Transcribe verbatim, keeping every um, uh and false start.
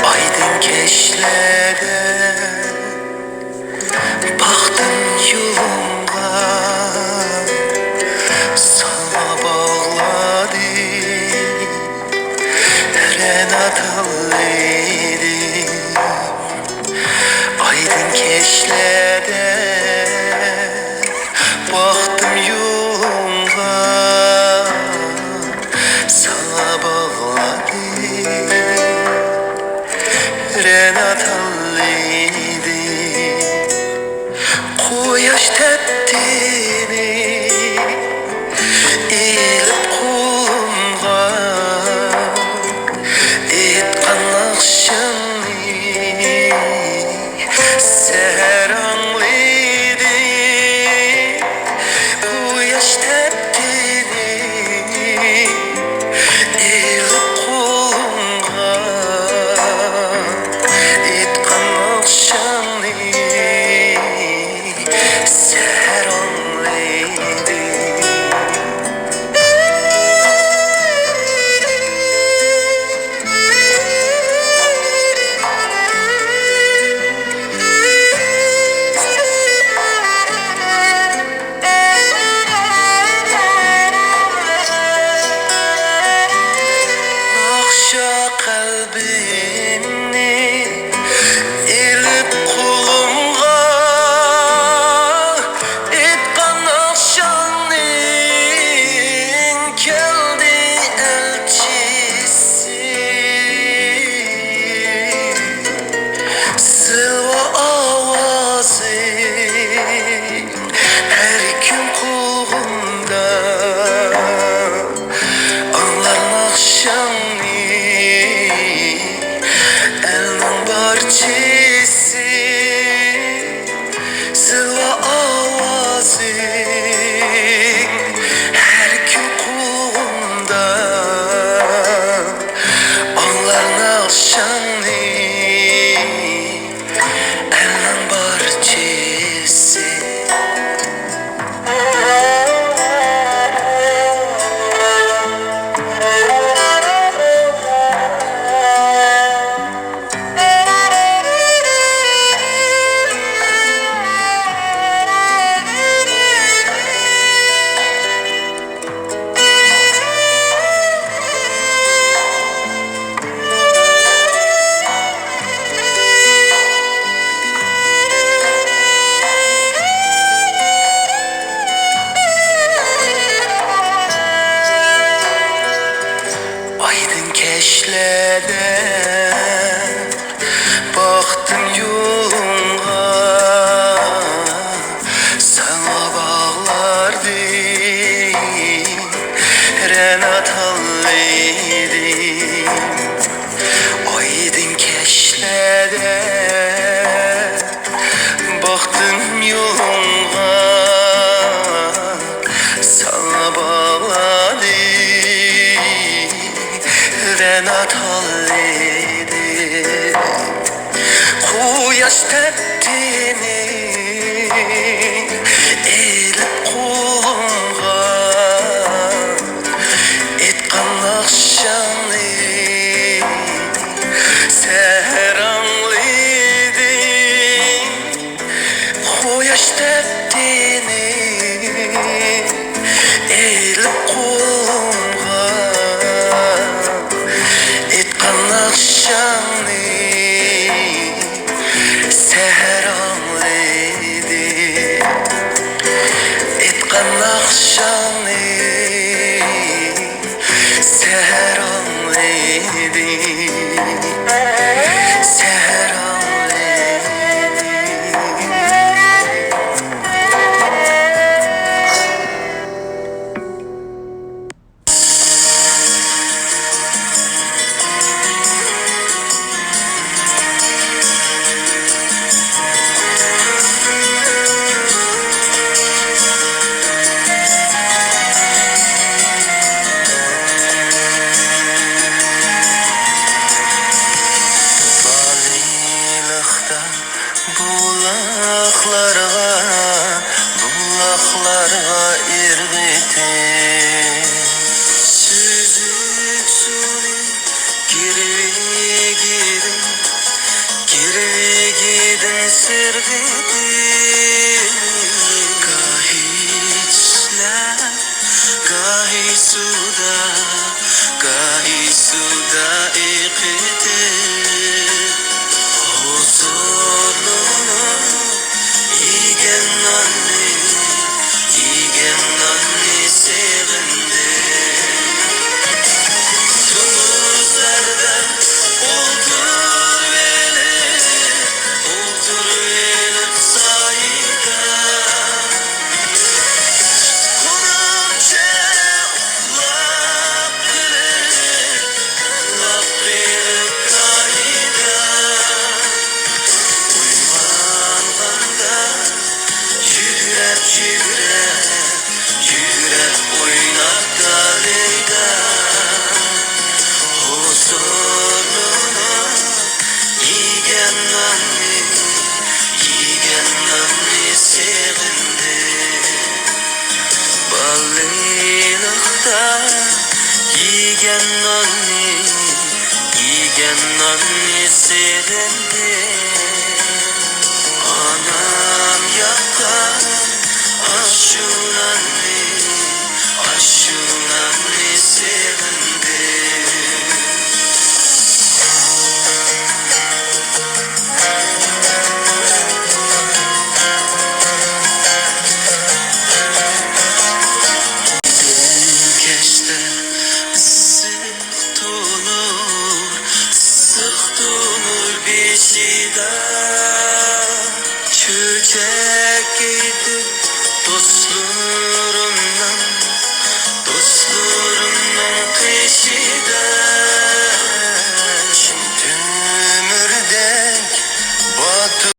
ئايدىڭ كەچلەردە باقتىم يولۇڭغا، ساڭا باغلادىم رەناتاللىدىم. ئايدىڭ كەچلەردە باقتىم يولۇڭغا، ساڭا باغلادىم رەناتاللىدىم. قۇياش تەپتىنى ئېلىپ قولۇمغا، ئېيتقان ناخشامنى سەھەر ئاڭلىدىم. قۇياش تەپتىنى ئېلىپ قولۇمغا، ئېيتقان ناخشامنى سەھەر ئاڭلىدىم. ناخشا قەلبىمنى ئېلىپ قولۇمغا، ئېيتقان ناخشاڭنىڭ كەلدى ئەلچىسى. زىلۋا ئاۋازى ھەر كۈن قۇلىقىمدا، ئاڭلار ناخشاڭنى ئەلنىڭ بارچىسى. زىلۋا ئاۋازىڭ ھەر كۈن قۇلىقىمدا، ئاڭلار ناخشاڭنى ئەلنىڭ بارچىسى. ئايدىڭ كەچلەردە باقتىم يولۇڭغا، ساڭا باغلاردىم رەناتاللىدىم. ئايدىڭ كەچلەردە باقتىم يولۇڭغا، ساڭا باغلادىم رەناتاللىدىم. قۇياش تەپتىنى ئېلىپ قولۇمغا، ئېيتقان ناخشاڭنى سەھەر ئاڭلىدىم. قۇياش تەپتىنى ئېلىپ قولۇمغا، ئېيتقان ناخشاڭنى سەھەر ئاڭلىدىم. ئېيتقان ناخشاڭنى سەھەر ئاڭلىدىم، سەھەر ئاڭلىدىم. گاھى سۇدا ئېقىتىپ، ھۇزۇرلىنىپ يېگەن ناننى، يېگەن ناننى سېغىندىم. تومۇزلاردا ئولتۇرۇۋېلىپ، ئولتۇرۇۋېلىپ سايىدا. قۇرۇقچە ئۇخلاپ قېلىپ، ئۇخلاپ قېلىپ كايىدا. ئويغانغاندا يۈگرەپ، يۈگرەپ، يۈگرەپ ئويناپ دالىدا. ھۇزۇرلىنىپ يېگەن ناننى، يېگەن ناننى سېغىندىم. بالىلىقتا يېگەن ناننى، يېگەن ناننى سېغىندىم. ئانام ياققان ئاشۇ ناننى، ئاشۇ ناننى سېغىندىم. كەچتە ئىسسىق تونۇر، ئىسسىق تونۇر بېشىدا چۆچەك كېيىپ